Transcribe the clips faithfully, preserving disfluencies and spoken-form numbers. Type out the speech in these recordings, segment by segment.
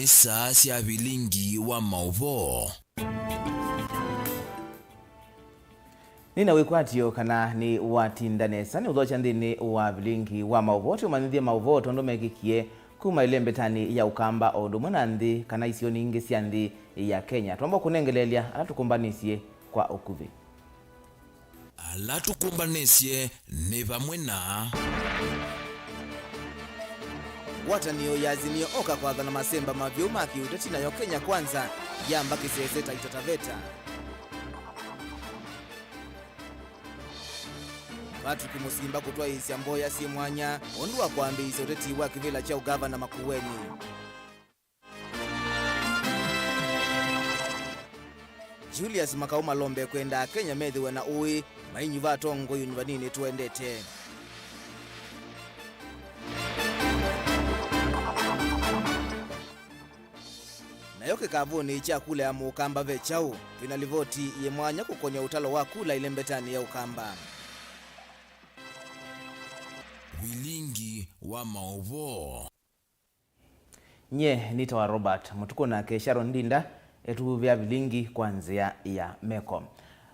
Nĩ saa sya vilingi wa maũvoo. Nĩ na wĩkwatyo kana nĩ watinda nesa nĩ ũthokya nthĩnĩ wa vilingi wa maũvoo, tũmanyĩthye maũvoo tondũ mekĩkie kuma ĩlembetanĩ ya Ũkamba o ũndũ ũmwe na nthĩ kana isionĩ ingĩ sya nthĩ ya Kenya. Twamba kũnengeleelya ala tũkũmbanĩsye kwa ũkuvĩ. Ala tũkũmbanĩsye nĩ vamwe na. Ngwatanĩo ya Azimio oka kwathana masemba mavyũ ma kĩũteti, nayo Kenya Kwanza yamba kĩsese Taita Taveta. Patrick Musimba kũtwaĩĩsya mboya syĩ mwanya ũndũ wa kwambĩĩsya ũteti wa kĩvĩla kya ũgavana Makueni. Julius Makau Malombe kwenda Akenya methĩwe na ũĩ mainyuva atongoi ũnyuvaninĩ tũendete. Nayo kĩkavũnĩ kya kula ya Mũkamba ve kyaũ? Twĩ na livoti yĩ mwanya kũkonya ũtalo wa kula ĩlembetanĩ ya Ũkamba. Vilingi wa maũvoo. Nyie nĩtawa Robert Mũtukũ, nake Sharon Ndinda etũvũvĩa vilingi kwa nzĩa ya meko.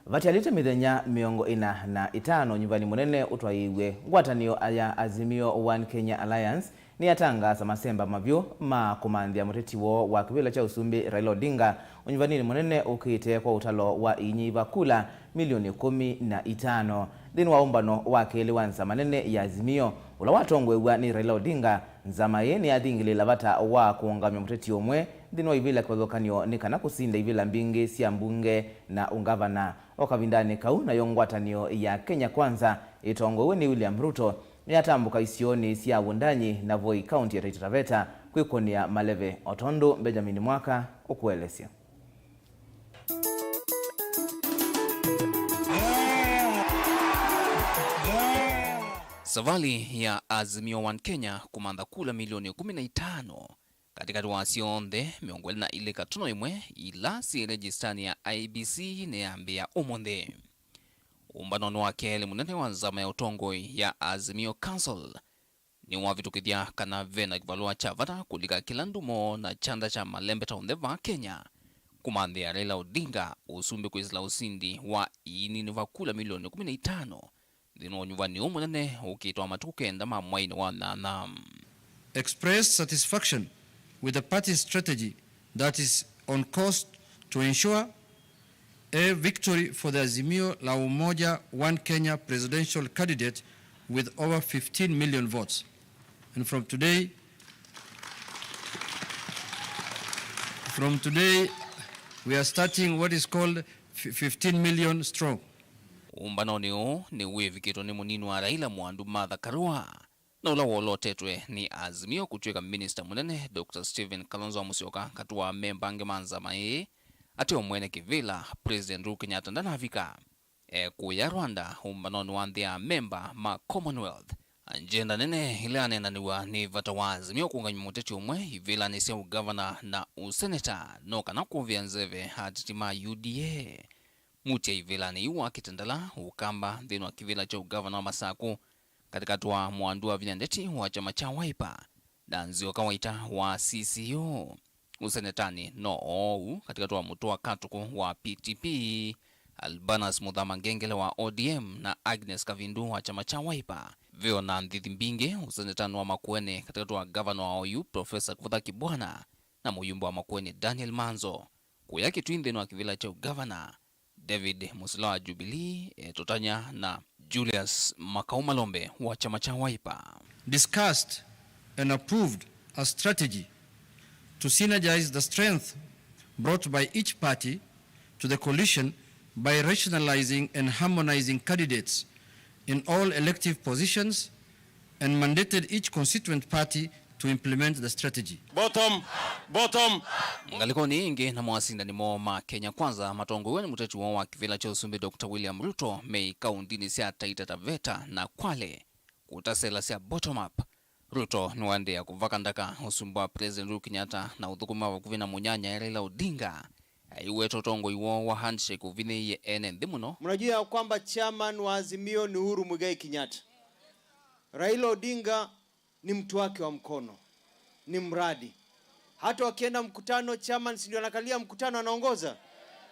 Vatialĩte mĩthenya mĩongo ĩna na ĩtano nyuvani mũnene ũtwaĩĩw'e, ngwatanĩo ya Azimio One Kenya Alliance nĩyatangaasa masemba mavyũ ma kũmanthĩa mũteti woo wa kĩvĩla kya ũsumbĩ Raila Odinga ũnyuvaninĩ mũnene ũkĩte kwa ũtalo wa iinyiva kula milioni ĩkũmi na itano. Nthĩnĩ wa ũmbano wa kelĩ wa nzama nene ya Azimio, ũla watongoew'a nĩ Raila Odinga, nzama ĩĩ nĩyathingĩlĩĩla vata wa kũũngamya mũteti ũmwe nthĩnĩ wa ivĩla kĩvathũkany'o nĩ kana kũsinda ivĩla mbingĩ sya mbunge na ũngavana. O kavindanĩ kau, nayo ngwatanĩo ya Kenya Kwanza ĩtongoew'e nĩ William Ruto nĩyatambũka isionĩ sya Wundanyi na Voi, kaunti ya Taita Taveta, kwĩkũnĩa maleve, o tondũ Benjamin Mwaka ũkũelesya. Savalĩ ya Azimio One Kenya kũmantha kula milioni ĩkũmi na itano katĩkatĩ wa syonthe mĩongo ĩlĩ na ilĩ katuno ĩmwe ila syĩ rejisitani ya I E B C nĩyambĩĩa ũmũnthĩ. Ũmbanonĩ wa kelĩ mũnene wa nzama ya ũtongoi ya Azimio Council nĩwavĩtũkĩthya kana ve na kĩvalũa kya vata kũlika kĩla ndumo na kyanda kya malembeta onthe vaa Kenya kũmanthĩa Raila Odinga ũsumbĩ kwĩsĩla ũsindi wa iinini va kula milioni ĩkũmi na itano nthĩnĩ wa ũnyuvani ũũ mũnene ũkĩtwa matukũ kenda ma mwainĩ wa nyanya. Expressed satisfaction with the party's strategy that is on course to ensure a victory for the Azimio la Umoja One Kenya presidential candidate with over fifteen million votes. And from today, from today, we are starting what is called fi-, fifteen million strong. Ũmbanonĩ ũũ nĩwĩvikĩtwe nĩ mũnini wa Raila, Mwandu Martha Karua, na ũla wolotetwe nĩ Azimio kũtw'ĩka minista mũnene, Doctor Stephen Kalonzo Musyoka, katĩ wa amemba angĩ ma nzama ĩĩ, ate o mwene kĩvĩla, President Uhuru Kenyatta ndanavika. Ekũya Rwanda ũmbanonĩ wa nthĩ ya amemba ma Commonwealth. Agenda nene ĩla yaneenanĩw'a nĩ vata wa Azimio kũũngamya mũteti ũmwe ivĩlanĩ sya ũgavana na ũseneta, no kana kũvĩa nzeve ateti ma U D A. Mutia ivĩlanĩ iu wa Kitengela, Ũkamba, nthĩnĩ wa kĩvĩla kya ũgavana wa Masakũ, katĩkatĩ wa Mwandu wa Vinya Ndeti wa kyama kya Wiper na Nzioka Waita wa C C U. Ũsenetanĩ no oou katĩkatĩ wa Mũtũa Katũkũ wa P T P, Albanus Mũthama Ngengele wa O D M na Agnes Kavindu wa kyama kya Wiper. Ve o na nthĩthi mbingĩ ũsenetanĩ wa Makueni katĩkatĩ wa ngavana wa oyu, Professor Kivutha Kibwana, na mũyumbe wa Makueni Daniel Manzo. Kũya Kitui nthĩnĩ wa kĩvĩla kya ũgavana, David Musila wa Jubilee etũtany'a na Julius Makau Malombe wa kyama kya Wiper. Discussed and approved a strategy to synergize the strength brought by each party to the coalition by rationalizing and harmonizing candidates in all elective positions and mandated each constituent party to implement the strategy. Bottom, bottom. Ngalĩkonĩ ĩngĩ, namo asindani moo ma Kenya Kwanza matongoew'e nĩ mũteti woo wa kĩvĩla kya ũsumbĩ Doctor William Ruto me ikaundinĩ sya Taita Taveta na Kwale kũtasela sya bottom up. Ruto nĩwaendeea kũvaka ndaka ũsumbĩ wa President Uhuru Kenyatta na ũthũkũmi wa vakuvĩ na mũnyanyae Raila Odinga. Aiweta ũtongoi woo wa handshake ũvinyĩĩe ene nthĩ mũno. Mnajua ya kwamba chairman wa Azimio ni Uhuru Muigai Kenyatta. Raila Odinga ni mtu wake wa mkono, ni mradi. Hata wakienda mkutano, chairman si ndio anakalia mkutano, anaongoza?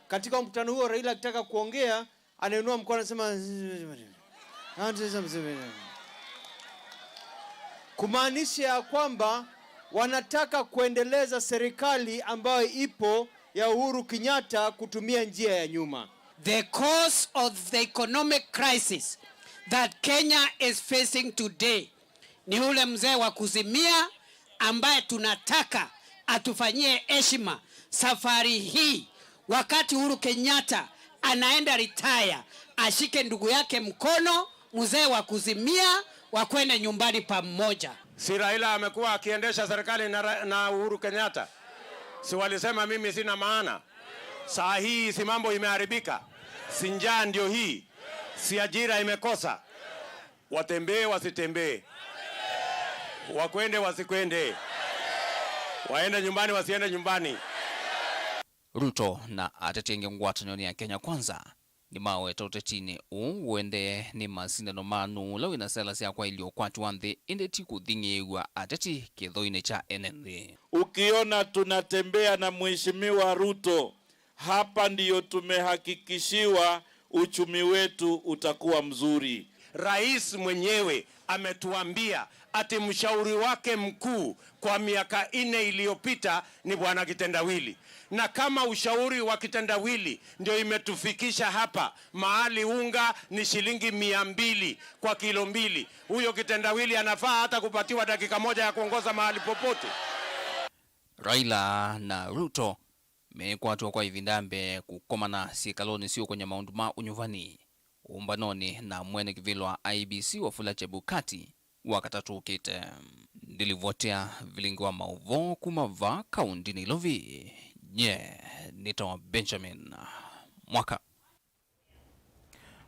Katika mkutano huo, Raila akitaka kuongea, anainua mkono, anasema, kumaanisha ya kwamba wanataka kuendeleza serikali ambayo ipo ya Uhuru Kenyatta kutumia njia ya nyuma. The cause of the economic crisis that Kenya is facing today ni ule mzee wa kuzimia ambaye tunataka atufanyie heshima safari hii. Wakati Uhuru Kenyatta anaenda retire, ashike ndugu yake mkono, mzee wa kuzimia, wakwende nyumbani pamoja. Si Raila amekuwa akiendesha serikali na Ra-, na Uhuru Kenyatta? Si walisema mimi sina maana? Saa hii si mambo imeharibika? Si njaa ndio hii? Si ajira imekosa? Watembee wasitembee, wakwende wasikwende, waende nyumbani wasiende nyumbani. Ruto na ateti angĩ ngwatanĩonĩ ya Kenya Kwanza nĩmaweta ũtetinĩ ũũ ũendee nĩ masindano ma nũũ ũla wĩna sela sya kwaĩlya ũkwati wa nthĩ, ĩndĩ ti kũthing'ĩĩw'a ateti kĩthũinĩ kya ene nthĩ. Ukiona tunatembea na Mheshimiwa Ruto, hapa ndiyo tumehakikishiwa uchumi wetu utakuwa mzuri. Rais mwenyewe ametuambia ati mshauri wake mkuu kwa miaka nne iliyopita ni Bwana Kitendawili. Na kama ushauri wa Kitendawili ndio imetufikisha hapa, mahali unga ni shilingi mia mbili kwa kilo mbili, huyo Kitendawili anafaa hata kupatiwa dakika moja ya kuongoza mahali popote? Raila na Ruto mekwatwa kwa ĩvinda ya mbee kũkomana syĩkalonĩ syũkũny'a maũndũ ma ũnyuvani ũmbanonĩ na mwene kĩvĩlo wa I E B C Wafula Chebukati Wakatatũ ũkĩte. Ndilivotea vilingi wa maũvoo kuma vaa kaũntinĩ Nairobi, nye nĩtawa Benjamin Mwaka.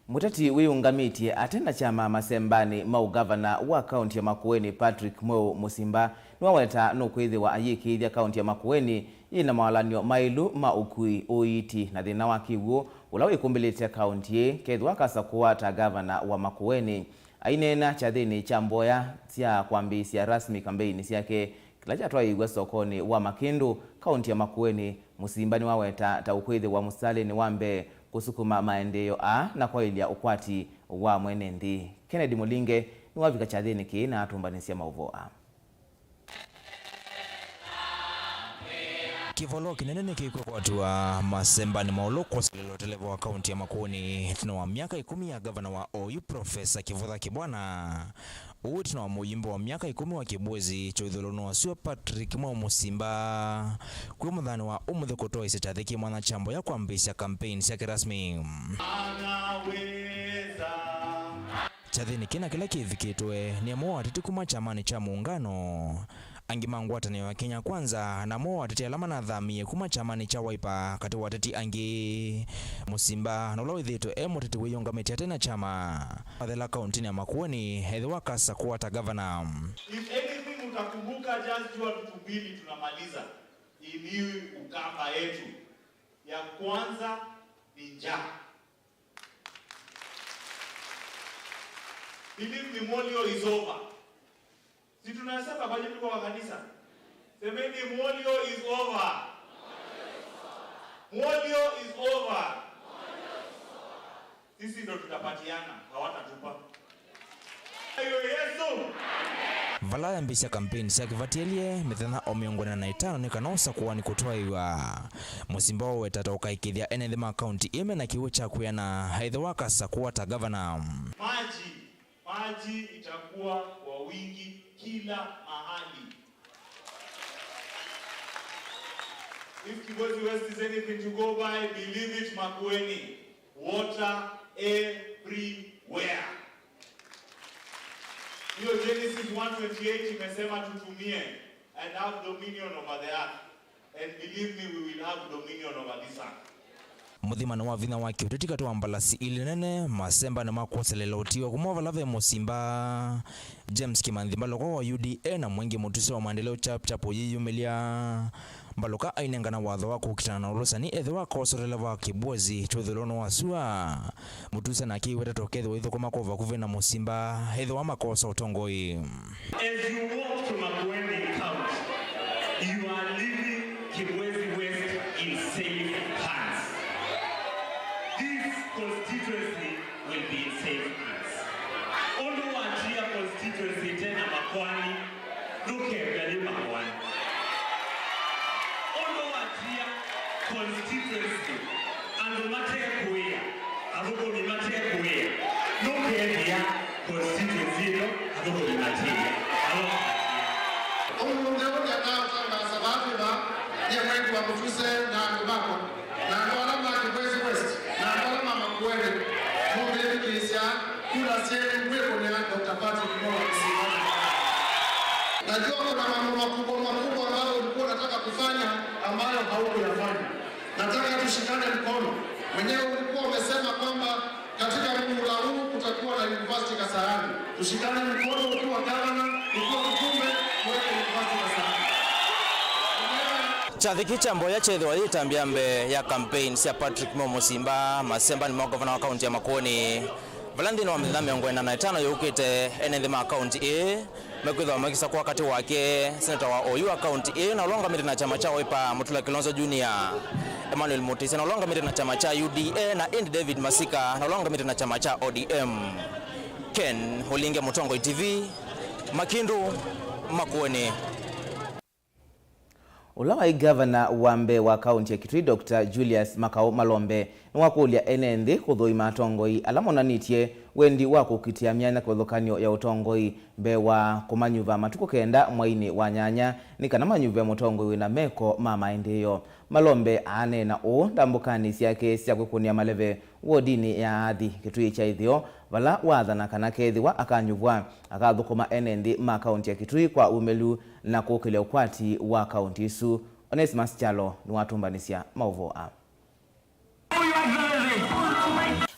Mũteti wĩũngamĩtye ate na kyama masembanĩ ma ũgavana wa kaũnti ya Makueni, Patrick Mweũ Mũsimba, nĩwaweta nũkwĩthĩwa ayĩkĩĩthya kaũnti ya Makueni yĩ na mawalany'o maĩlu ma ũkui, ũiiti, na thĩna wa kĩw'ũ ũla wĩkumbĩlĩte kaũnti ĩĩ kethĩwa akasakũwa ta gavana wa Makueni. Aineena kyathĩnĩ kya mboya sya kwambĩĩsya rasmi kambeini syake, kĩla kyatwaĩĩw'e sokonĩ wa Makĩndũ, kaũnti ya Makueni, Mũsimba nĩwaweta ta ũkwĩthĩwa mũsitalĩnĩ wa mbee kũsukuma maendeeo aa na kwaĩlya ũkwati wa mwene nthĩ. Kennedy Mũlinge nĩwavika kyathĩnĩ kĩĩ na atũmbanĩsya maũvoo aa. Kĩvolo kĩnene nĩkĩkwĩkwatw'a masembanĩ maũlũ kwoselelwa ũteleva wa kaũnti ya Makueni ĩtina wa myaka ĩkũmi ya gavana wa oyu, Profesa Kĩvũtha Kĩbwana. Ũu ĩtina wa mũyumbe wa myaka ĩkũmi wa kĩbwezi kya ũthũlũnũ wa sua, Patrick Mweũ Mũsimba, kwĩ mũthenya wa ũmũnthĩ kũtwaĩsya kyathĩ kĩ mwanya kya mboya kwambĩĩsya kampeini syake rasmi. Kyathĩnĩ kĩna kĩla kĩvikĩtwe nĩ amwe wa ateti kuma kyamanĩ kya Muungano, angĩ ma ngwatanĩo ya Kenya Kwanza, na amwe wa ateti ala manathamie kuma kyamanĩ kya Wiper, katĩ wa ateti angĩ. Mũsimba, na ũla wĩthĩĩtwe e mũteti wĩyũngamĩtye ate na kyama, wathela kaũntinĩ ya Makueni ethĩwa akasakũwa ta gavana. If anything utakumbuka, just jua vitu mbili tunamaliza in hii Ukamba yetu. Ya kwanza ni njaa. Believe me, Molio is over. Si tunasema kwa jimbo wa kanisa? Semeni, Molio is over. Molio is over. Sisi ndo tutapatiana, hawatatupa. Ayo Yesu. Vala yambĩĩsya kampeini syake vatielye mĩthenya o mĩongo ĩna na ĩtano nĩ kana ũsakũani kũtwaĩwa, Mũsimba waweta ta ũkaĩkĩĩthya ene nthĩ ma kaũnti ĩĩ mena kĩw'ũ kya kwĩana ethĩwa akasakũwa ta gavana. Maji, maji itakuwa kwa wingi kila mahali. If Kibwezi West is anything to go by, believe it, Makueni. Water everywhere. Hiyo Genesis one twenty-eight imesema tutumie and have dominion over the earth. And believe me, we will have dominion over this earth. Mũthimano wa vinya wa kĩũteti katĩ wa mbalasi ilĩ nene, masemba nĩmakwoselela ũtiwa kuma vala ve Mũsimba, James Kĩmanthi Mbalũka wa U D A na Mwingi Mũtuse wa Maendeleo Chap Chap ũyĩyumĩlya. Mbalũka ainengana watho wa kũkitana na ũlũsani ethĩwa akosa ũteleva wa kĩbwezi kya ũthũlũnũ wa sua. Mũtuse nake aiweta ta ũkethĩwa aithũkũma kwa vakuvĩ na Mũsimba ethĩwa makosa ũtongoi. As you walk to Makueni County, You are leaving Kibwezi West in safe hands. This constituency will be in safe hands. Ũndũ watia constituency ĩte na Makoani, ndũkew'a yĩ Makoani. Ũndũ watia constituency andũ mate kũĩa, athũkũmi mate kũĩa, ndũkethĩa constituency ĩno athũkũmi matĩĩa. Ũmũnthĩ ũũ nĩnatangasa vaa twĩ vaa, nyie mwĩĩtu wa Mũtuse na andũ makwa, na andũ ala ma Kibwezi West, na andũ ala ma Makueni, mũmbĩthukĩĩsya, kula syenyu mwĩkũnĩa Doctor Patrick Mwaura Mũsimba. Najua kuna mambo makubwa makubwa ambayo ulikuwa unataka kufanya ambayo haukuyafanya. Nataka tushikane mkono. Mwenyewe ulikuwa umesema kwamba katika muhula huu kutakuwa na University Kasarani. Tushikane mkono ukiwa gavana, ukiwa mjumbe, tuweke University Kasarani. Kyathĩ kĩu kya mboya kyeethĩwa yĩ ĩtambya mbee ya campaign sya Patrick Mwaura Mũsimba, masembani ma ũngavana wa kaunti ya Makueni, vala nthĩnĩ wa mĩthenya mĩongo ĩna na ĩtano yũkĩte, ene nthĩ ma kaunti ĩĩ mekwĩthĩwa makĩsakũa katĩ wake, seneta wa oyu wa kaunti ĩĩ na ũla ũngamĩte na kyama kya Wiper, Mutula Kilonzo Junior, Emmanuel Mutisya, na ũla ũngamĩte na kyama kya U D A, na ĩndĩ David Masika, na ũla ũngamĩte na kyama kya O D M. Ken Ũlinge, Mũtongoi T V, Makindu, Makueni. Ũla waĩ ngavana wa mbee wa kaunti ya Kitui, Doctor Julius Makau Malombe, nĩwakũlya ene nthĩ kũthũima atongoi ala monanĩtye wendi wa kũkitĩa myanya kĩvathũkany'o ya ũtongoi mbee wa kũmanyuva matukũ kenda mweinĩ wa nyanya, nĩ kana manyuve mũtongoi wĩna meko ma maendeeo. Malombe aaneena ũũ ndambũkanĩ syake sya kwĩkũnĩa maleve wodinĩ ya Athi, Kitui kya Ĩtheo, vala waathana kana kethĩwa akanyuvwa, akathũkũma ene nthĩ ma kaunti ya Kitui kwa umĩlu na kũkĩlya ũkwati wa kaunti ĩsu. Onesimus Kyalo nĩwatũmbanĩsya maũvoo aa.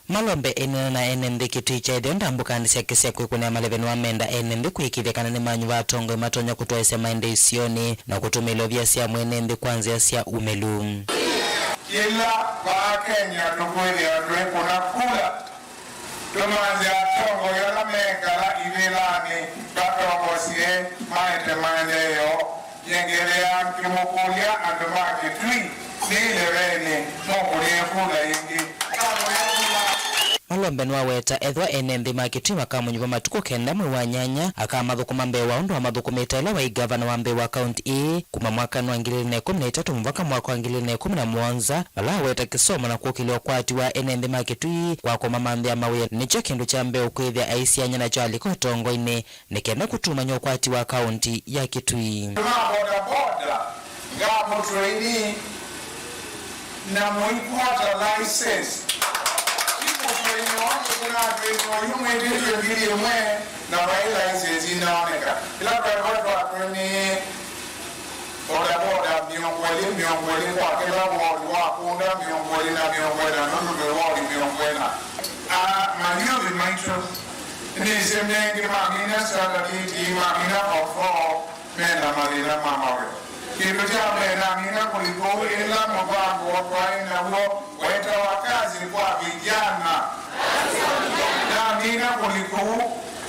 Malombe ĩneena na ene nthĩ Kitui kya Ĩtheo ndambũkanĩ syake sya kwĩkũnĩa maleve nĩwamenda ene nthĩ kũĩkĩĩthya kana nĩmanyuva atongoi matonya kũtwaĩsya maendeeo isionĩ na kũtũmĩĩla ovia sya mwene nthĩ kwa nzĩa sya umĩlu. Kĩla vaa Kenya tũkwĩthĩa twĩkũna kula. Tũmanthe atongoi ala mekala ivĩlanĩ vatongosye maete maendeeo. Nyengelea ngĩmũkũlya andũ ma Kĩtui, nĩ ilevenĩ, mũkũnĩe kula ĩngĩ? Malombe nĩwaweta ethĩwa ene nthĩ ma Kĩtui makamũnyuva matukũ kenda mwei wa nyanya, akamathũkũma mbee wa ũndũ wamathũkũmĩte ĩla waĩ ngavana wa mbee wa kaunti ĩĩ kuma mwakanĩ wa ngili ilĩ na ĩkũmi na itatũ mũvaka mwaka wa ngili ilĩ na ĩkũmi na mũonza, vala aweta kĩsomo na kũkĩlya ũkwati wa ene nthĩ ma Kĩtui kwa kũmamanthĩa mawĩa nĩkyo kĩndũ kya mbee ũkwĩthĩa aisiany'a nakyo alika ũtongoinĩ nĩ kenda kũtumany'a ũkwati wa kaunti ya Kĩtui. Andũ ma bodaboda, ngamũtũĩni na mũikwata license. Ti mũtũĩni wa mũtũĩni oyu mwĩtĩtwe ngili ĩmwe na vai license inaoneka. Ĩla twekwa twatũĩnie bodaboda mĩongo ĩlĩ, mĩongo ĩlĩ kwa kĩla ward, wa kũnda mĩongo ĩlĩ na mĩongo ĩna, nũndũ twĩ ward mĩongo ĩna. A, mayuthi maitũ, nĩsĩ mengĩ mamina standard eight, mamina form four, me na mathĩna ma mawĩa. Kĩndũ kya mbee, namina kũlikũ ĩla mũvango twaĩ naw'o wetawa kazi kwa vijana. Namina kũlikũ,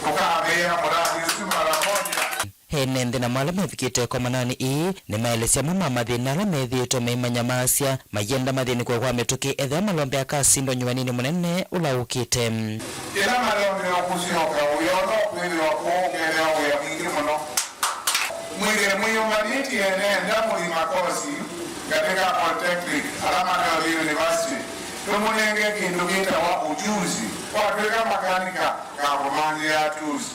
tũkavea mũradi ũsu mara moja. Ene nthĩ namo ala mevikĩte ĩkomanonĩ ĩĩ nĩmaelesya amwe ma mathĩna ala methĩĩtwe meimanyamaasya mayenda mathĩnĩkwe kwa mĩtũkĩ ethĩwa Malombe akasindwa nyuvaninĩ mũnene ũla ũkĩte. Ĩla Malombe ũkũsyoka ũyona ũkwĩthĩwa kũũ ũkethĩa wĩa mwingĩ mũno. Mwĩthĩe mwĩyũmbanĩtye nenda mũthi makosi katika polytechnic ala mate ũthi university. Tũmũnenge kĩndũ kĩtawa ujuzi. Watw'ĩka makanika, kakũmanthĩa tools.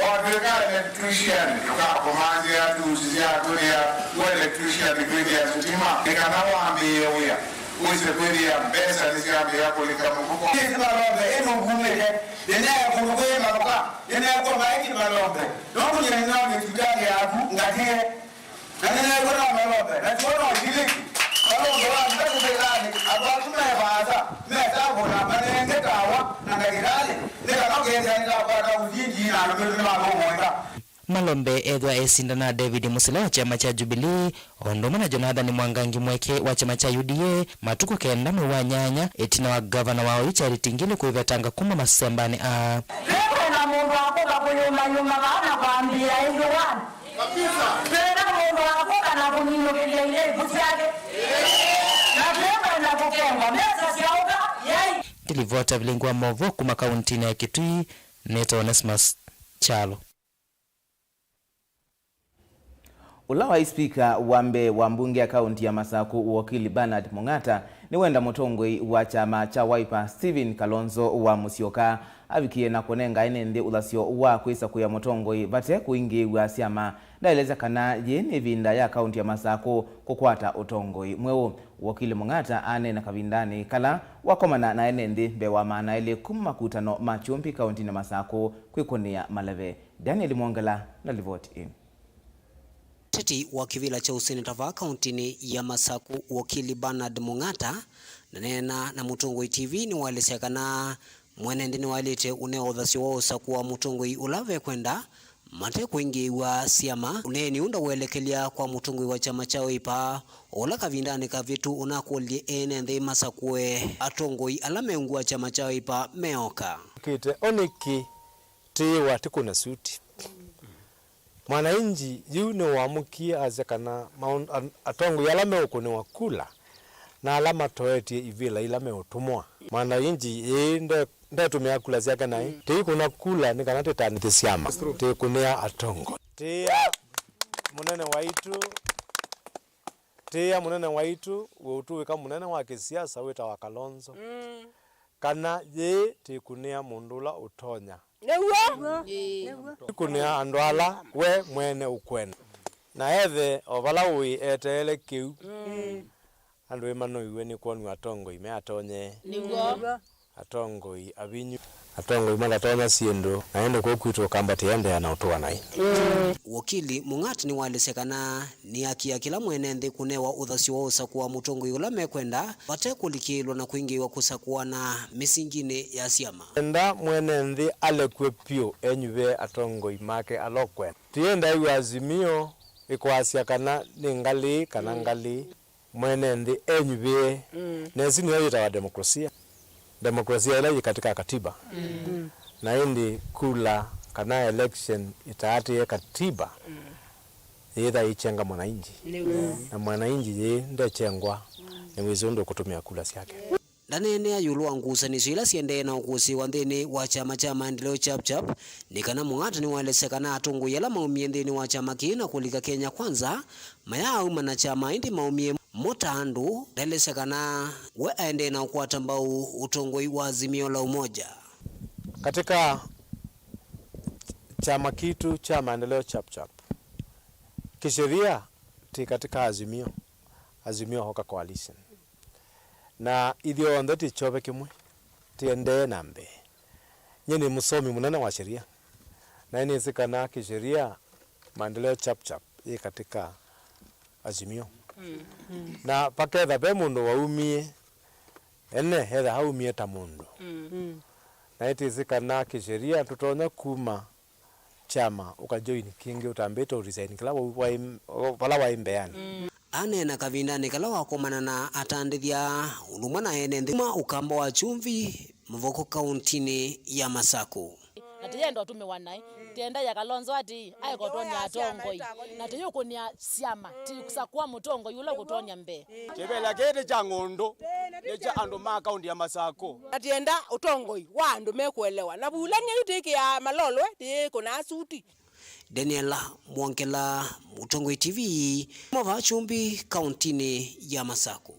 Watw'ĩka electrician, tũkakũmanthĩa tools sya kwĩthĩa wĩ electrician, kwĩthĩa sitima, nĩ kana wambĩĩe wĩa, wĩse kwĩthĩa mbesa nĩsyambĩĩa kũlika mũvuko. Ĩĩ Malombe, ĩndĩ ũkumĩte, nĩneekũlũkũye malũka, nĩneekũmbaĩkĩ Malombe, nũndũ nyie nĩnaũnĩ sivitalĩ yaku, ngatĩe. Na nĩneew'a no Malombe, na tiwe no Siliki. Malombe wa nza kũvĩlanĩ, andũ asu me vaasa, me savo na manenge tawa na ndakĩtalĩ, nĩ kana ũkethĩa nĩtakwata ũthingii na andũ mĩtũ nĩmathũmũĩka. Malombe ethĩwa esindana na David Musila wa kyama kya Jubilee, o ũndũ ũmwe na Jonathan Mwangangi Mweke wa kyama kya U D A, matukũ kenda mwei wa nyanya, ĩtina wa ngavana wa oyu Charity Ngilu kwĩvetanga kuma masembanĩ aa. Twĩkwenda mũndũ akũka kũyũmayũma vaa na kwambĩĩa ĩndĩ one. Twenda mũndũ Twakũka na kũminũkĩlya ilĩvu syake, na twĩkwenda kũkengwa mbesa sya ũka yai. Ndilivota vilingi wa maũvoo kuma kauntinĩ ya Kitui, nĩtawa Onesmus Kyalo. Ũla waĩ spika wa mbee wa mbunge ya kaunti ya Masakũ, Wokili Bernard Mung'ata, nĩwenda mũtongoi wa kyama kya Wiper, Stephen Kalonzo wa Musyoka, avikie na kũnenga ene nthĩ ũthasyo wa kwĩsakũĩa mũtongoi vate kũingĩĩw'a syama. Ndaelesya kana yĩĩ nĩ ĩvinda ya kaunti ya Masakũ kũkwata ũtongoi mweũ. Wokili Mung'ata aneena kavindanĩ kala wakomana na ene nthĩ mbee wa maana elĩ kuma makutano ma kyũmbi kauntinĩ ya Masakũ kwĩkũnĩa maleve. Daniel Mwongela na livoti ĩĩ. Mũteti wa kĩvĩla kya ũseneta vaa kauntinĩ ya Masakũ, Wokili Bernard Mung'ata, ndaneena na Mũtongoi T V nĩwaelesya kana mwene nthĩ nĩwaĩlĩte ũneo ũthasyo wa ũsakũa mũtongoi ũla vekwenda mate kũingĩĩw'a syama. Ũneeni ũũ ndaũelekelya kwa mũtongoi wa kyama kya Wiper, o ũla kavindanĩ kavĩtu ũnakũlilye ene nthĩ masakũe atongoi ala meungu wa kyama kya Wiper meoka. Kĩte o nĩkĩ tĩĩwa tĩkũna suti. Mwananchi yu nĩwamũkie asya kana maũn-, an-, atongoi ala meũkũnĩwa kula na ala matoetye ivĩla ila meũtũmwa. Mwananchi ĩĩ nde-, ndetũmĩa kula syake naĩ. Tĩikũna kula nĩ kana tĩtanĩthye syama, tĩkũnĩa atongoi. Tĩĩa mũnene waitũ, tĩĩa mũnene waitũ, we ũtũĩka mũnene wa kĩsiasa wĩtawa Kalonzo. Kana yĩĩ tĩkũnĩa mũndũ ũla ũtonya. Nĩw'o. Ĩĩ. Nĩw'o. Tĩkũnĩa andũ ala we mwene ũkwenda. Na ethe o vala ũĩ eteele kĩu. Andũ ĩmanoiwe nĩ kwonw'a atongoi me atonye. Nĩw'o. Atongoi avinyu. Atongoi matatonya syĩndũ, na ĩndĩ kũu kwitũ Ũkamba tĩendeea na ũtũa naĩ. Wokili Mung'ata nĩwaelesya kana nĩ haki ya kĩla mwene nthĩ kũnewa ũthasyo wa ũsakũa mũtongoi ũla mekwenda, vate kũlikĩĩlwa na kũingĩĩwa kũsakũana mĩsinginĩ ya syama. Enda mwene nthĩ alekw'e vyũ enyuvĩe atongoi make ala ũkwenda. Tũyenda ĩw'a Azimio ĩkwasya kana nĩ ngalĩ kana ngalĩ. Mwene nthĩ enyuvĩe. Mm. Na ĩsu nĩyo yĩtawa demokrasia. Demokrasia ĩla yĩ katika katiba. Mm. Na ĩndĩ kula kana election ĩtaatĩĩe katiba, mm, yĩtha ĩkyenga mwananchi. Nĩw'o. Na mwananchi yĩ ndechengwa, mm, nĩwĩsĩ ũndũ ũkũtũmĩa kula syake. Ndaneenea ĩũlũ wa ngusanĩsyo ila siendee na ũkũsĩĩwa nthĩnĩ wa kyama kya Maendeleo Chap Chap, nĩ kana Mung'ata nĩwaelesya kana atongoi ala maumie nthĩnĩ wa kyama kĩĩ na kũlika Kenya Kwanza mayaauma na kyama, ĩndĩ maumie mo ta andũ. Ndaelesya kana we aendee na ũkwata mbau ũtongoi wa Azimio la Umoja. Katika chama kitu cha Maendeleo Chap Chap, kisheria ti katika Azimio, Azimio Hoka Coalition. Na ithyonthe ti kyove kĩmwe, tiendee na mbee. Nyie nĩ mũsomi mũnene wa sheria, na nĩnĩsĩ kana kisheria Maendeleo Chap Chap yĩ katika Azimio. Mm. Na vaketha ve mũndũ waumie, ene etha aumie ta mũndũ. Mm. Na nĩtĩsĩ kana kisheria tũtonya kuma kyama ũkajoin kĩngĩ ũtambĩte ũresign kĩla wau waĩ, vala waĩ mbeanĩ. Mm. Aneena kavindanĩ kala wakomana na atandĩthya ũndũ ũmwe na ene nthĩ kuma Ũkamba wa Kyumvi, Mavoko, kauntinĩ ya Masakũ. Na tĩyenda ũtũmĩwa naĩ, tĩenda ya Kalonzo ati aĩkotony'a atongoi, na tĩyũkũnĩa syama, tĩkusakũa mũtongoi ũla ũkũtonya mbee. Kĩvĩla kĩĩ ti kya ng'ũndũ, nĩ kya andũ ma kaunti ya Masakũ. Na tienda ũtongoi wa andũ mekũelewa. Na vulany'a yu tĩkĩaa malolwe, tĩkũnaa suti. Daniel Mwongela, Mũtongoi T V, kuma vaa Kyumbi, kauntinĩ ya Masakũ.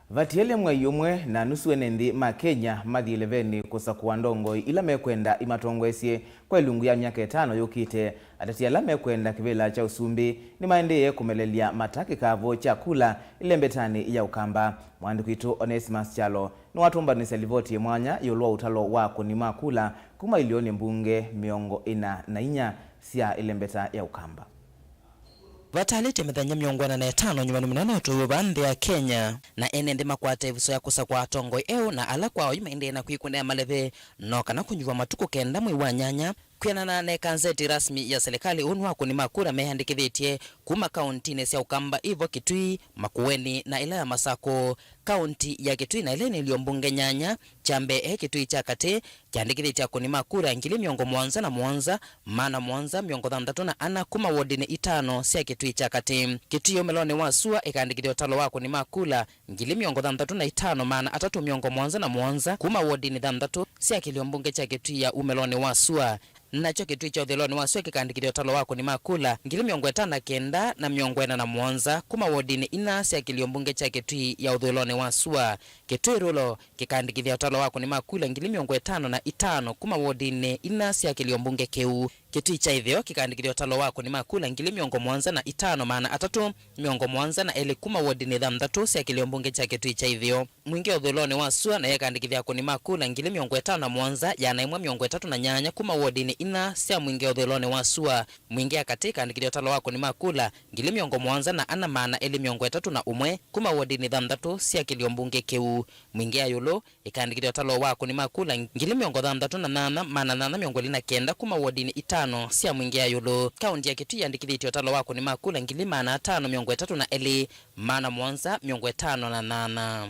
Vatiele mwei ũmwe na nusu ene nthĩ ma Kenya mathi ĩlevenĩ kũsakũa ndongoi ila mekwenda imatongoesye kwa ĩlungu ya myaka ĩtano yũkĩte. Ateti ala mekwenda kĩvĩla kya ũsumbĩ nĩmaendee kũmelelya mata kĩkavũ kya kula ĩlembetanĩ ya Ũkamba. Mwandĩki witũ Onesmus Kyalo nĩwatũmbanĩsya livoti ya mwanya ĩũlũ wa ũtalo wa akũni ma kula kuma ilionĩ mbunge mĩongo ĩna na inya sya ĩlembeta ya Ũkamba. Vatalĩte mĩthenya mĩongo ĩna na ĩtano nyumanĩ mũnene ũtũĩwe vaa nthĩ ya Kenya, na ene nthĩ makwata ĩvuso ya kũsakũa atongoi eũ na ala kwa oyu maendee na kwĩkũnĩa maleve, no kana kũnyuva matukũ kenda mwei wa nyanya. Kwĩanana na ĩkanzeti rasmi ya silikalĩ, ũũ nĩ wa akũni ma kura meyandĩkĩthĩtye kuma kauntinĩ sya Ũkamba, Ivo, Kitui, Makueni na ĩla ya Masakũ. Kaunti ya Kitui na ĩla ĩna ilio mbunge nyanya, kya mbee e Kitui kya Katĩ, kyandĩkĩthĩtye akũni ma kula ngili mĩongo mũonza na mũonza, maana mũonza mĩongo thanthatũ na ana kuma wodinĩ itano sya Kitui kya Katĩ. Kitui ya ũmĩlonĩ wa sua ĩkandĩkĩthya ũtalo wa akũni ma kula ngili mĩongo thanthatũ na itano, maana atatũ mĩongo mũonza na mũonza kuma wodinĩ thanthatũ sya kĩlio mbunge kya Kitui ya ũmĩlonĩ wa sua. Nakyo Kitui kya ũthũĩlonĩ wa sua kĩkandĩkĩthya ũtalo wa akũni ma kula ngili mĩongo ĩtano na kenda na mĩongo ĩna na mũonza kuma wodinĩ ina sya kĩlio mbunge kya Kitui ya ũthũĩlonĩ wa sua. Kitui Rural kĩkandĩkĩthya ũtalo wa akũni ma kula ngili mĩongo ĩtano na itano kuma wodinĩ ina sya kĩlio mbunge kĩu. Kitui kya Ĩtheo kĩkandĩkĩthya ũtalo wa akũni ma kula ngili mĩongo mũonza na itano, maana atatũ mĩongo mũonza na elĩ kuma wodinĩ thanthatũ sya kĩlio mbunge kya Kitui kya Ĩtheo. Mwingĩ ya ũthũĩlonĩ wa sua nayo ĩkandĩkĩthya akũni ma kula ngili mĩongo ĩtano na mũonza, ĩana ĩmwe mĩongo ĩtatũ na nyanya kuma wodinĩ ina sya Mwingĩ ya ũthũĩlonĩ wa sua. Mwingĩ ya Katĩ ĩkandĩkĩthya ũtalo wa akũni ma kula ngili mĩongo mũonza na ana, maana elĩ mĩongo ĩtatũ na ũmwe kuma wodinĩ thanthatũ sya kĩlio mbunge kĩu. Mwingĩ ya Ĩũlũ ĩkandĩkĩthya ũtalo wa akũni ma kula ngili mĩongo thanthatũ na nyanya, maana nyanya mĩongo ĩlĩ na kenda kuma wodinĩ itano sya Mwingĩ ya Ĩũlũ. Kaunti ya Kitui yandĩkĩthĩtye ũtalo wa akũni ma kula ngili maana atano mĩongo ĩtatũ na elĩ, maana mũonza mĩongo ĩtano na nyanya.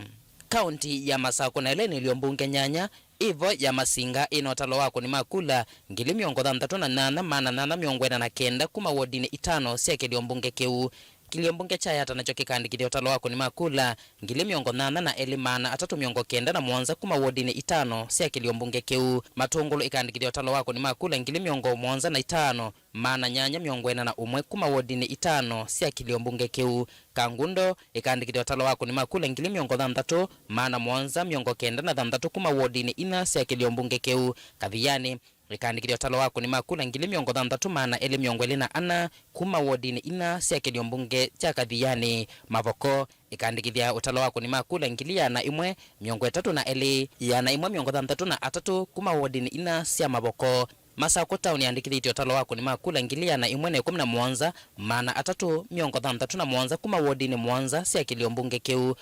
Kaunti ya Masakũ na ĩla ĩna ilio mbunge nyanya, ĩvo ya Masinga ĩna ũtalo wa akũni ma kula ngili mĩongo thanthatũ na nyanya, maana nyanya mĩongo ĩna na kenda kuma wodinĩ itano sya kĩlio mbunge kĩu. Kĩlio mbunge kya Yatta nakyo kĩkandĩkĩthya ũtalo wa akũni ma kula ngili mĩongo nyanya na elĩ, maana atatũ mĩongo kenda na mũonza kuma wodinĩ itano sya kĩlio mbunge kĩu. Matũngũlũ ĩkandĩkĩthya ũtalo wa akũni ma kula ngili mĩongo mũonza na itano, maana nyanya mĩongo ĩna na ũmwe kuma wodinĩ itano sya kĩlio mbunge kĩu. Kangundo ĩkandĩkĩthya ũtalo wa akũni ma kula ngili mĩongo thanthatũ, maana mũonza mĩongo kenda na thanthatũ kuma wodinĩ ina sya kĩlio mbunge kĩu. Kathiani ĩkandĩkĩthya ũtalo wa akũni ma kula ngili mĩongo thanthatũ, maana elĩ mĩongo ĩlĩ na ana kuma wodinĩ ina sya kĩlio mbunge kya Kathiani. Mavoko ĩkandĩkĩthya ũtalo wa akũni ma kula ngili ĩana ĩmwe mĩongo ĩtatũ na elĩ, ĩana ĩmwe mĩongo thanthatũ na atatũ kuma wodinĩ ina sya Mavoko. Masakũ Town yandĩkĩthĩtye ũtalo wa akũni ma kula ngili ĩana ĩmwe na ĩkũmi na mũonza, maana atatũ mĩongo thanthatũ na mũonza kuma wodinĩ mũonza sya kĩlio mbunge kĩu.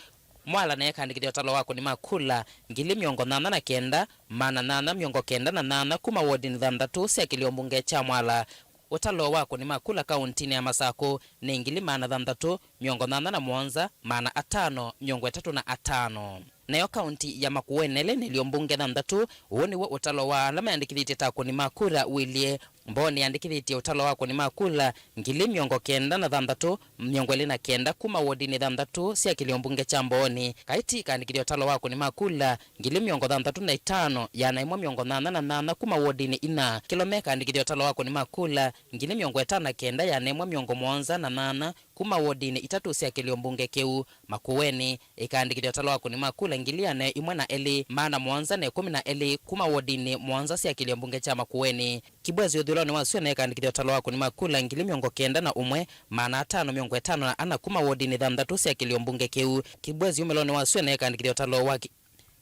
Mwala nayo ĩkandĩkĩthya ũtalo wa akũni ma kula ngili mĩongo nyanya na kenda, maana nyanya mĩongo kenda na nyanya kuma wodinĩ thanthatũ sya kĩlio mbunge kya Mwala. Ũtalo wa akũni ma kula kauntinĩ ya Masakũ nĩ ngili maana thanthatũ mĩongo nyanya na mũonza, maana atano mĩongo ĩtatũ na atano. Nayo kaunti ya Makueni ĩla ĩna ilio mbunge thanthatũ, ũũ nĩw'o ũtalo wa ala mayandĩkĩthĩtye ta akũni ma kula wĩlye. Mbooni yandĩkĩthĩtye ũtalo wa akũni ma kula ngili mĩongo kenda na thanthatũ, mĩongo ĩlĩ na kenda kuma wodinĩ thanthatũ sya kĩlio mbunge kya Mbooni. Kaiti ĩkandĩkĩthya ũtalo wa akũni ma kula ngili mĩongo thanthatũ na itano, ĩana ĩmwe mĩongo nyanya na nyanya kuma wodinĩ ina. Kĩlome ĩkandĩkĩthya ũtalo wa akũni ma kula ngili mĩongo ĩtano na kenda, ĩana ĩmwe mĩongo mũonza na nyanya kuma wodinĩ itatũ sya kĩlio mbunge kĩu. Makueni ĩkandĩkĩthya ũtalo wa akũni ma kula ngili ĩana ĩmwe na elĩ, maana mũonza na ĩkũmi na elĩ kuma wodinĩ mũonza sya kĩlio mbunge kya Makueni. Kibwezi ũthũĩlonĩ wa sua nayo ĩkandĩkĩthya ũtalo wa akũni ma kula ngili mĩongo kenda na ũmwe, maana atano mĩongo ĩtano na ana kuma wodinĩ thanthatũ sya kĩlio mbunge kĩu. Kibwezi ũmĩlonĩ wa sua nayo ĩkandĩkĩthya ũtalo wa ki-,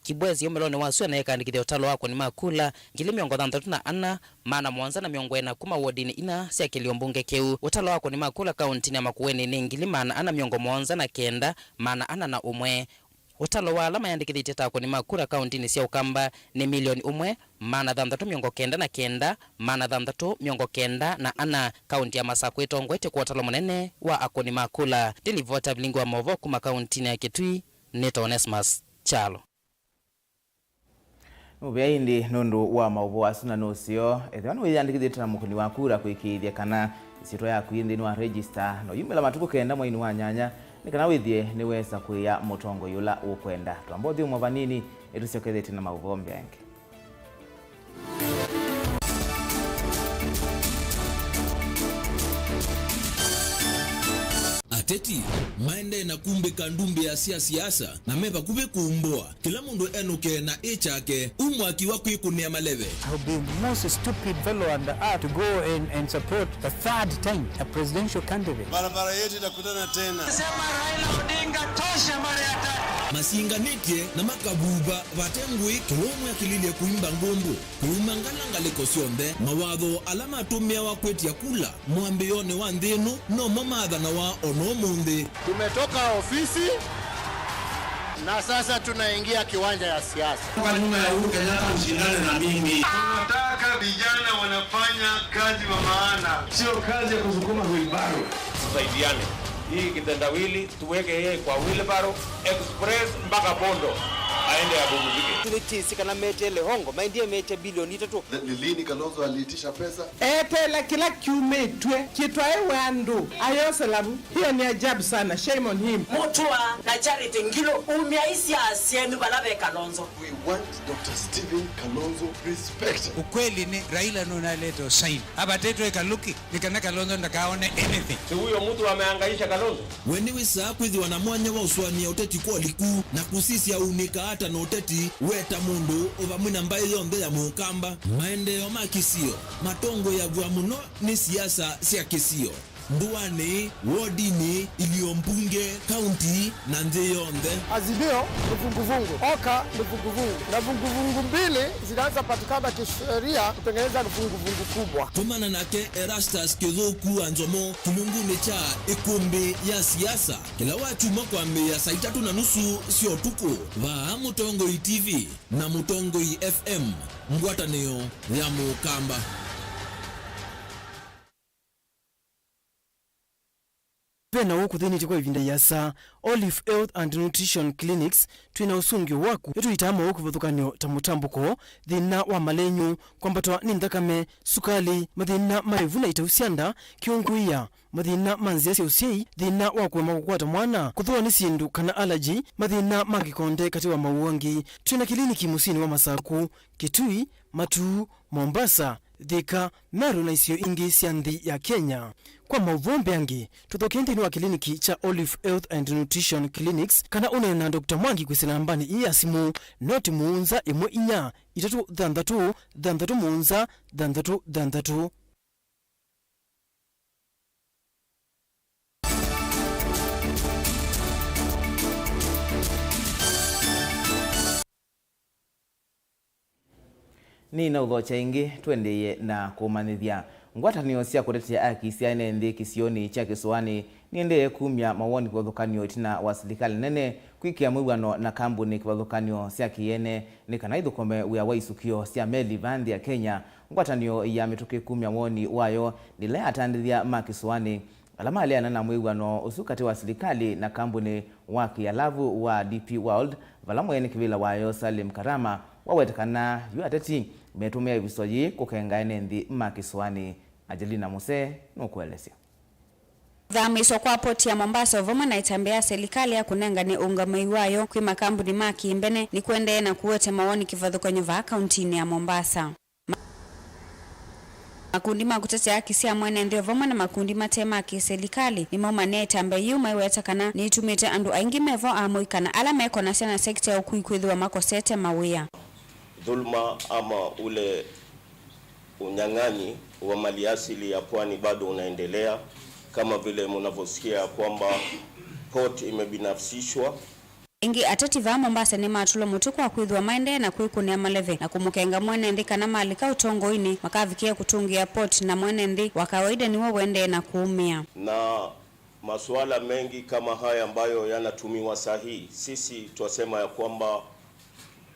Kibwezi ũmĩlonĩ wa sua nayo ĩkandĩkĩthya ũtalo wa akũni ma kula ngili mĩongo thanthatũ na ana, maana mũonza na mĩongo ĩna kuma wodinĩ ina sya kĩlio mbunge kĩu. Ũtalo wa akũni ma kula kauntinĩ ya Makueni nĩ ngili maana ana mĩongo mũonza na kenda, maana ana na ũmwe. Ũtalo wa ala mayandĩkĩthĩtye ta akũni ma kula kauntinĩ sya Ũkamba nĩ milioni ũmwe, maana thanthatũ mĩongo kenda na kenda, maana thanthatũ mĩongo kenda na ana. Kaunti ya Masakũ ĩtongoetye kwa ũtalo mũnene wa akũni ma kula. Ndilivota vilingi wa maũvoo kuma kauntinĩ ya Kitui, nĩtawa Onesmus Kyalo. Nũvea ĩndĩ nũndũ wa maũvoo asu na nũseo, ethĩwa nĩwĩyandĩkĩthĩtye na mũkũni wa kura kũĩkĩĩthya kana ĩsyĩtwa yaku yĩ nthĩnĩ wa regista, na ũyumĩla matukũ kenda mweinĩ wa nyanya, nĩ kana wĩthĩe nĩwesa kwĩa mũtongoi ũla ũkwenda. Twamba ũthyũmũa vanini, nĩtũsyokethetye na maũvoo mbeange. Ateti maendee na kumbĩka ndumbĩa sya siasa na me vakuvĩ kumbũa. Kĩla mũndũ enũke na ĩ kyake, u mwaki wa kwĩkũnĩa maleve. I would be most stupid fellow on the earth to go and, and support a third time a presidential candidate. Barabara yetu itakutana tena. Sema Raila Odinga tosha mara ya tatu. Masinganĩtye na makavuva vate ngũĩ, kĩlũmwe kĩlilye kũimba ngũmbũ. Kũuma ngala ngalĩko syonthe, mawatho ala matũmĩawa kwĩtya kula mwambĩĩonĩ wa nthĩ ĩno nomo maathanawa o na ũmũnthĩ. Tumetoka ofisi na sasa tunaingia kiwanja ya siasa. Kwa nyuma ya Uhuru Kenyatta ushindane na mimi. Tunataka vijana wanafanya kazi wa maana. Sio kazi ya kusukuma wheelbarrow. Tusaidiane. Hii kitendawili tuweke yeye kwa wheelbarrow express mpaka Bondo, aende apumzike. Nĩtĩsĩ kana meteele hongo, maendie mete bilioni itatũ. Na nĩ lini Kalonzo aliitisha pesa? Eteela kĩla kyumĩtw'e kĩtwaĩwe andũ ayosela vu. Hiyo ni ajabu sana. Shame on him. Mutua na Charity Ngilu, umya isyaa syenyu vala ve Kalonzo. We want Doctor Stephen Kalonzo respected. Ukweli ni Raila nunalete usaini. Avatĩtwe ĩkaluki nĩ kana Kalonzo ndakaone anything. Si huyo mtu amehangaisha Kalonzo? We nĩwĩsaa kwĩthĩwa na mwanya wa ũsũanĩa ũteti kwa ũliku na kũsisya ũunĩkaa ata na ũteti we ta mũndũ o vamwe na mbaĩ yonthe ya Mũkamba. Maendeeo ma kĩsio matongooeaw'a mũno nĩ siasa sya kĩsio, ndũanĩ, wodinĩ, ilio mbunge, kaunti, na nthĩ yonthe. Azimio ni vuguvugu, OKA ni vuguvugu, na vuguvugu mbili zinaweza patikana kisheria kutengeneza vuguvugu kubwa. Tũmana nake Erastus Kĩthũku wa Nzomo kĩlungunĩ kya ĩkũmbĩ ya siasa kĩla wakyumwa kwambĩĩa saa itatũ na nusu sya ũtukũ vaa Mũtongoi T V na Mũtongoi F M, ngwatanĩo ya Mũkamba. Ve na ũũ kũthĩnĩtye kwa ĩvinda ĩasa. Olive Health and Nutrition Clinics, twĩ na ũsũngĩo waku. Nĩtũitaa maũũ kĩvathũkany'o ta mũtambũko, thĩna wa malenyũ, kwambatwa nĩ nthakame, sukali, mathĩna ma ĩvu na itau sya nda, kĩũngũĩa, mathĩna ma nzĩa sya ũsyai, thĩna wa kũema kũkwata mwana, kũthũa nĩ syĩndũ kana allergy, mathĩna ma kĩkonde katĩ wa maũũ angĩ. Twĩ na kĩliniki mũsyĩnĩ wa Masaku, Kitui, Matuu, Mombasa, Thika, Meru na isio ingĩ sya nthĩ ya Kenya. Kwa maũvoo mbeange, tũthokee nthĩnĩ wa kĩliniki kya Olive Health and Nutrition Clinics kana ũneene na Doctor Mwangi kwĩsĩla nambanĩ ii ya simũ, noti mũonza ĩmwe inya itatũ thanthatũ thanthatũ mũonza thanthatũ thanthatũ. Nĩnaũthokya ĩngĩ, tũendeeye na kũmanyĩthya. Ngwatanĩo sya kũtetea aki sya ene nthĩ kĩsionĩ kya Kĩsũanĩ niendee kumya mawoni kĩvathũkany'o ĩtina wa silikalĩ nene kwĩkĩa mwĩw'ano na kambunĩ kĩvathũkany'o sya kĩene nĩ kana ithũkũme wĩa wa isukio sya meli vaa nthĩ ya Kenya. Ngwatanĩo ya mĩtũkĩ kumya woni wayo nĩ ĩla ya atandĩthya ma kĩsũanĩ ala maleana na mwĩw'ano ũsu katĩ wa silikalĩ na kambunĩ wa kĩalavu wa D P World, vala mwene kĩvĩla wayo Salim Karama waweta kana yu ateti metũmĩa ĩvuso yĩĩ kũkenga ene nthĩ ma kĩsũanĩ. Angelina Muse nũkũelesya. Kũthamĩĩswa kwa poti ya Mombasa o vamwe na ĩtambya ya silikalĩ ya kũnengane ũũngamĩi wayo kwĩ makambuni ma kĩmbene nĩkũendee na kũete mawoni kĩvathũkany'o vaa kauntinĩ ya Mombasa. Makundi ma kũtetea haki sya mwene nthĩ o vamwe na makundi mate ma kĩsilikalĩ nĩmaumanĩa ĩtambya yĩu, maiweta kana nĩtumĩte andũ aingĩ me vo amũi kana ala mekonasya na sekita ya ũkui kwĩthĩwa makosete mawĩa. Dhuluma ama ule unyang'anyi wa mali asili ya pwani bado unaendelea, kama vile mnavyosikia ya kwamba port imebinafsishwa. Ĩngĩ, ateti vaa Mombasa nĩmatũlwa mũtĩ kwa kwĩthĩwa maendee na kwĩkũnĩa maleve na kũmũkenga mwene nthĩ kana malika ũtongoinĩ makavikĩe kũtũngĩa port, na mwene nthĩ wa kawaida nĩwe ũendee na kũũmĩa. Na masuala mengi kama haya ambayo yanatumiwa sahihi, sisi twasema ya kwamba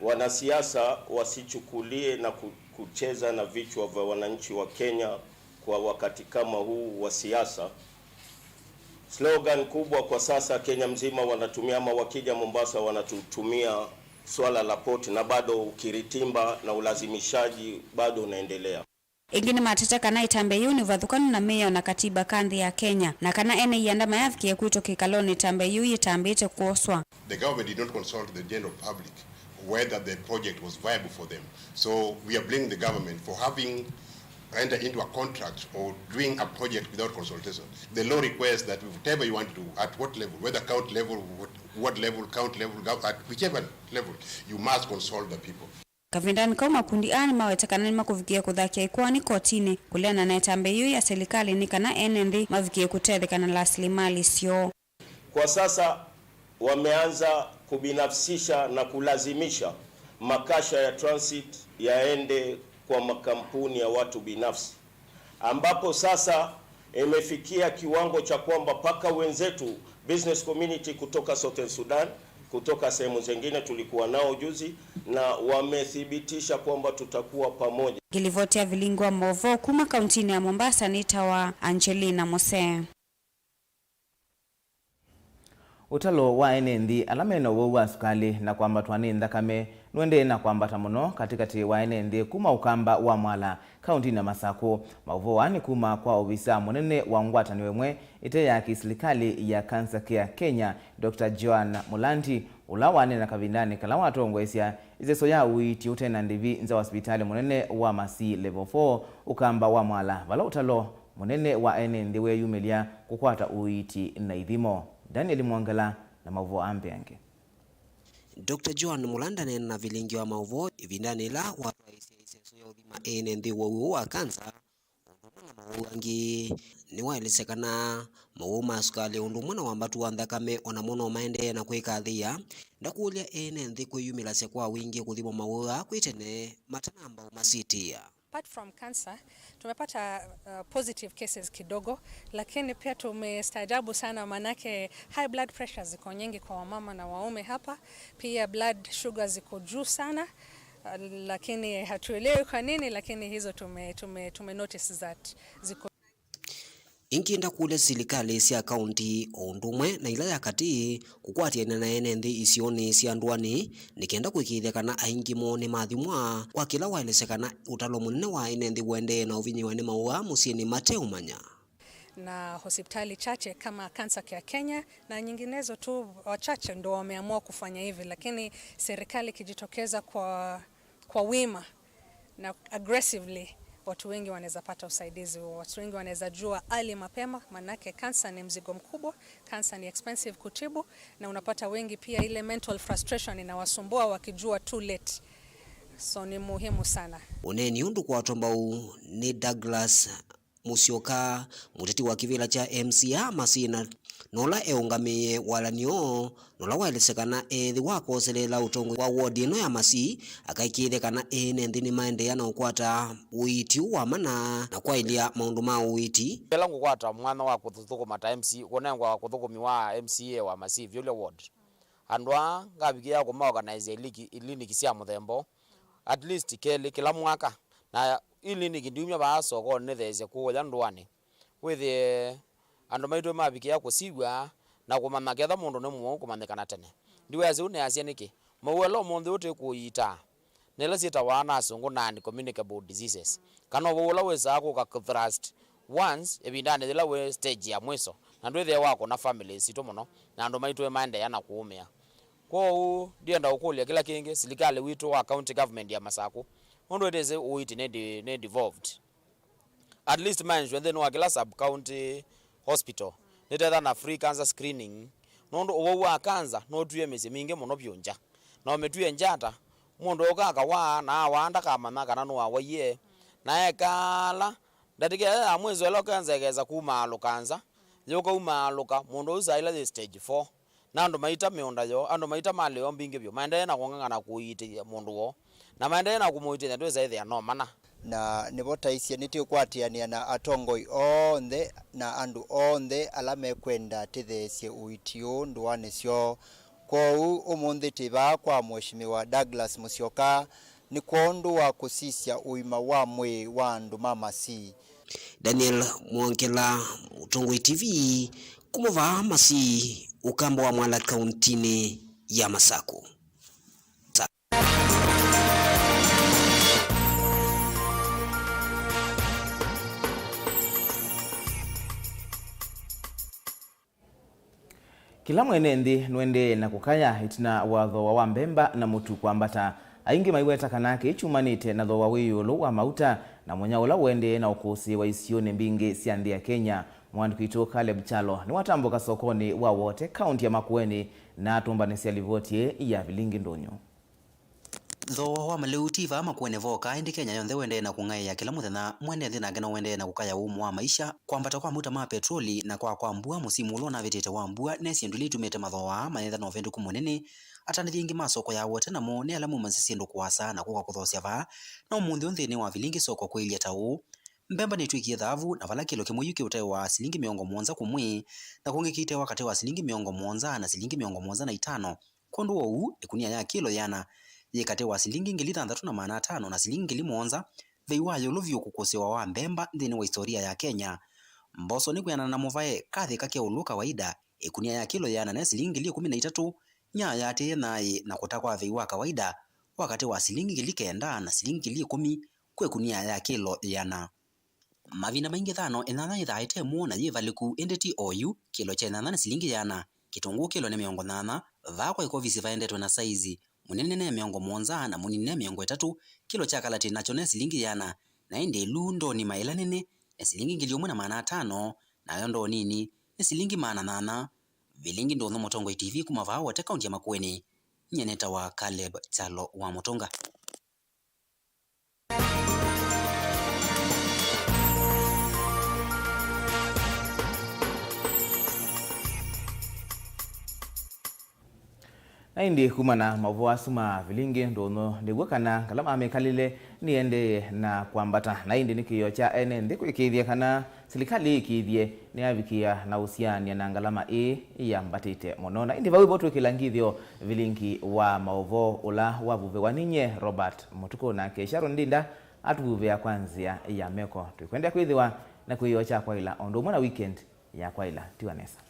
wanasiasa wasichukulie na ku-, kucheza na vichwa vya wananchi wa Kenya kwa wakati kama huu wa siasa. Slogan kubwa kwa sasa Kenya mzima wanatumia, ama wakija Mombasa wanatutumia swala la port, na bado ukiritimba na ulazimishaji bado unaendelea. Ĩngĩ nĩmatete kana ĩtambya yĩu nĩ ũvathũkanu na mĩao na katiba ka nthĩ ya Kenya, na kana ene ianda mayavikĩe kwĩtwa kĩkalonĩ ĩtambya yĩu yĩtambĩte kwoswa. The government did not consult the general public whether the project was viable for them. So we are blaming the government for having entered into a contract or doing a project without consultation. The law requires that whatever you want to do, at what level, whether county level, what, ward level, county level, gov-, at whichever level, you must consult the people. Kavindanĩ kau, makundi aa nĩmaweta kana nĩmakũvikĩa kũthakĩa ikoani kotinĩ kũleana na ĩtambya yĩu ya silikalĩ nĩ kana ene nthĩ mavikĩe kũtetheka na lasilimali syoo. Kwa sasa wameanza kubinafsisha na kulazimisha makasha ya transit yaende kwa makampuni ya watu binafsi, ambapo sasa imefikia kiwango cha kwamba mpaka wenzetu business community kutoka Southern Sudan, kutoka sehemu zingine tulikuwa nao juzi, na wamethibitisha kwamba tutakuwa pamoja. Ngĩlivoti ya vilingi wa maũvoo kuma kauntinĩ ya Mombasa nĩtawa Angelina Mose. Ũtalo wa ene nthĩ ala mena ũwau wa sukalĩ na kwambatwa nĩ nthakame nũendee na kwambata mũno katĩkatĩ wa ene nthĩ kuma Ũkamba wa Mwala, kaũntinĩ ya Masakũ. Maũvoo aa nĩ kuma kwa ovisa mũnene wa ngwatanĩo ĩmwe ĩte ya kĩsilikalĩ ya Cancer Care Kenya, Doctor Joan Mulanti, ũla waneena kavindanĩ kala watongoesya ĩseso ya ũiiti ũte na ndĩvi nza wa sivitalĩ mũnene wa Masii Level four, Ũkamba wa Mwala, vala ũtalo mũnene wa ene nthĩ weeyumĩlya kũkwata ũiiti na ithimo. Daniel Mwongela na maũvoo aa mbeange. Doctor Joan Mulanti aneena na vilingi wa maũvoo ĩvindanĩ yĩla watwaĩĩsye ĩseso ya ũthima ene nthĩ ũwau ũũ wa kanza, ũndũ ũmwe na maũwau angĩ. Nĩwaelesya kana maũwau ma sukalĩ ũndũ ũmwe na wambatu wa nthakame o namo no maendee na kwĩkathĩĩa. Ndakũlya ene nthĩ kwĩyumĩlasya kwa wingĩ kũthimwa maũwau aa kwĩ tene matanamba ũmasitĩa. Apart from cancer, tumepata uh, positive cases kidogo, lakini pia tumestaajabu sana, manake high blood pressure ziko nyingi kwa wamama na waume hapa. Pia blood sugar ziko juu sana, uh, lakini hatuelewi kwa nini, lakini hizo tume, tume, tume notice that ziko. Ĩngĩ ndakũlya silikalĩ sya kaũnti o ũndũ ũmwe na ila ya katĩ kũkwatĩanĩa na ene nthĩ isionĩ sya ndũanĩ nĩ kenda kũĩkĩĩthya kana aingĩ moo nĩmathimwa, kwa kĩla waelesya kana ũtalo mũnene wa ene nthĩ ũendee na ũvinyĩwa nĩ maũwau aa mũsyĩnĩ mateũmanya. Na hospitali chache kama Cancer Care Kenya na nyinginezo tu, wachache ndo wameamua kufanya hivi, lakini serikali ikijitokeza kwa, kwa wima na aggressively, watu wengi wanaweza pata usaidizi huo, watu wengi wanaweza jua early mapema, manake cancer ni mzigo mkubwa, cancer ni expensive kutibu, na unapata wengi pia ile mental frustration inawasumbua wakijua too late. So ni muhimu sana. Ũneeni ũndũ kwatwa mbau nĩ Douglas Musyoka, mũteti wa kĩvĩla kya M C A Masina, na ũla eũngamĩĩe walan'yo, na ũla waelesya kana ethĩwa akoseleela ũtongoi wa ward ĩno ya Masii, akaĩkĩĩthya kana ene nthĩ nĩmaendeea na ũkwata ũiiti ũũ wa mana na kwaĩlya maũndũ ma ũiiti. Ĩla ngũkwata mwanya wa kũthũkũma ta M C A, kũnengwa kũthũkũmi wa M C A wa Masii Vyũlya ward, andũ aa ngavikĩa kũmaorganize iliki-, iliniki sya mũthemba ũũ, at least kelĩ kĩla mwaka. Na iliniki ndiumya vaa sokonĩ nĩtheesye kũũya ndũanĩ, wĩthĩe andũ maitũ mavikĩa kũsiw'a na kũmanya ketha mũndũ nĩ mũwau kũmanyĩkana tene. Ndiwesĩ ũu nĩasya nĩkĩ. Maũwau ala ũmũnthĩ ũũ twĩ kũiita nĩ ĩla syĩtawa na asũngũ non-communicable diseases, kana ũwau ũla wĩsaa kũka kũthrust once ĩvindanĩ yĩla wĩ stage ya mwiso, na ndwĩthĩe wakũna families sitũ mũno, na andũ maitũ maendeea na kũũmĩa. Kwoou ndienda ũkũlya kĩla kĩngĩ, silikalĩ witũ wa county government ya Masakũ, nũndũ ĩtĩsĩ ũiiti nĩ de-, nĩ devolved. At least ma ensure nthĩnĩ wa kĩla sub county hospital nĩtetha na free cancer screening, nũndũ ũwau wa cancer nũtwie mĩsyĩ mingĩ mũno vyũ nja. Na ũmĩtwie nja ata? Mũndũ ũka akawaa, na awaa ndakamanya kana nũwawaie, na ekala ndatĩka ĩyo ya mwiso ĩla cancer ĩkesa kumaalũka nza, yũka umaalũka, mũndũ ũsu saa ila yĩ stage four. Na andũ maita mĩũnda yoo, andũ maita malĩ yoo mbingĩ vyũ, maendee na kũng'ang'ana kũiitĩĩa mũndũ woo, na maendee na kũmũiitĩĩa twĩsa ĩthĩa no mana. Na nĩvo taisye nĩtũkwatĩanĩa na atongoi onthe na andũ onthe ala mekwenda tĩtheesye ũiiti ũũ ndũanĩ syoo. Kwoou ũmũnthĩ twĩ vaa kwa Mheshimiwa Douglas Musyoka nĩ kwondũ wa kũsisya ũima wa mwĩĩ wa andũ ma Masii. Daniel Mwongela, Mũtongoi T V, kuma vaa Masii, Ũkamba wa Mwala, kauntinĩ ya Masakũ. Kĩla mwene nthĩ nũendee na kũkaya ĩtina wa thooa wa mbemba na mũtu kwambata. Aingĩ maiweta kana kĩĩ kyumanĩte na thooa wĩ ĩũlũ wa mauta na mũnya ũla ũendee na ũkũsĩĩwa isionĩ mbingĩ sya nthĩ ya Kenya. Mwandĩki witũ Caleb Kyalo nĩwatambũka sokonĩ wa Wote, kaunti ya Makueni, na atũmbanĩsya livoti ĩĩ ya Vilingi Ndũnyũ. Thooa wa malĩu ti vaa Makueni voka, ĩndĩ Kenya yonthe ũendee na kũng'aĩa kĩla mũthenya. Mwene nthĩ nake no ũendee na kũkaya ũũmũ wa maisha, kwambata kwa mauta ma petroli, na kwaa kwa mbua. Mũsimu ũla ũnavĩtĩte wa mbua ne syĩndũ ila itumĩte mathooa aa mayĩthwa na ũvĩndũku mũnene. Atandĩthya aingĩ ma soko ya Wote namo nĩ ala maumasya syĩndũ kũasa na kũka kũthoosya vaa, na ũmũnthĩ ũũ nthĩnĩ wa Vilingi soko kwĩilye ta ũũ. Mbemba nĩtw'ĩkie thaavu, na vala kĩlo kĩmwe yu kĩũtaĩwa silingi mĩongo mũonza kũmwe, na kũngĩ kĩitewa katĩ wa silingi mĩongo mũonza na silingi mĩongo mũonza na itano. Kwondũ wa ũu, ĩkunia ya kĩlo yĩana yĩ katĩ wa silingi ngili thanthatũ na maana atano na silingi ngili mũonza, vei wa ĩũlũ vyũ kũkũsĩĩwa wa mbemba nthĩnĩ wa istoria ya Kenya. Mboso nĩ kwĩanana na mũvae, kathĩ ka kya ũlũ kawaida, Ĩkunia ya kĩlo ĩana ne silingi ngili ĩkũmi na itatũ nĩyayaatĩĩe naĩ na kũta kwa vei wa kawaida wa katĩ wa silingi ngili kenda na silingi ngili ĩkũmi kwĩ ĩkunia ya kĩlo ĩana. Mavinda maingĩ thano ĩnyanya yĩthaa ĩte mũo na yĩ valĩku, ĩndĩ ti oyu. Kĩlo kya ĩnyanya nĩ silingi ĩana, kĩtũngũũ kĩlo nĩ mĩongo nyanya, vaa kwa ĩkovisi vaendetwe na saizi, mũnene ne mĩongo mũonza na mũnini ne mĩongo ĩtatũ. Kĩlo kya kalati nakyo ne silingi ĩana, na ĩndĩ ĩlu ndoonĩ maĩla nene nĩ silingi ngili ĩmwe na maana atano, nayo ndoo nini nĩ silingi maana nyanya. Vilingi Ndũnyũ, Mũtongoi T V kuma vaa Wote, kaunti ya Makueni. Nyie nĩtawa Caleb Kyalo wa Mũtũnga. Na ĩndĩ kumana na maũvoo asu ma vilingi ndũnyũ, nĩw'o kana ngalama ya mĩkalĩle nĩendee na kwambata. Na ĩndĩ nĩ kĩĩo kya ene nthĩ kwĩkĩĩthya kana silikalĩ ĩkĩĩthye nĩyavikĩa na ũsianĩa na ngalama ĩĩ yambatĩte mũno. Na ĩndĩ vau ĩvo twĩkĩla ngithyo vilingi wa maũvoo ũla wavuvĩwa nĩ nyie Robert Mũtukũ, nake Sharon Ndinda atuvuvĩa kwa nzĩa ya meko. Tũikwendea kwĩthĩwa na kĩĩo kya kwaĩla o ũndũ ũmwe na weekend ya kwaĩla. Tiwa nesa.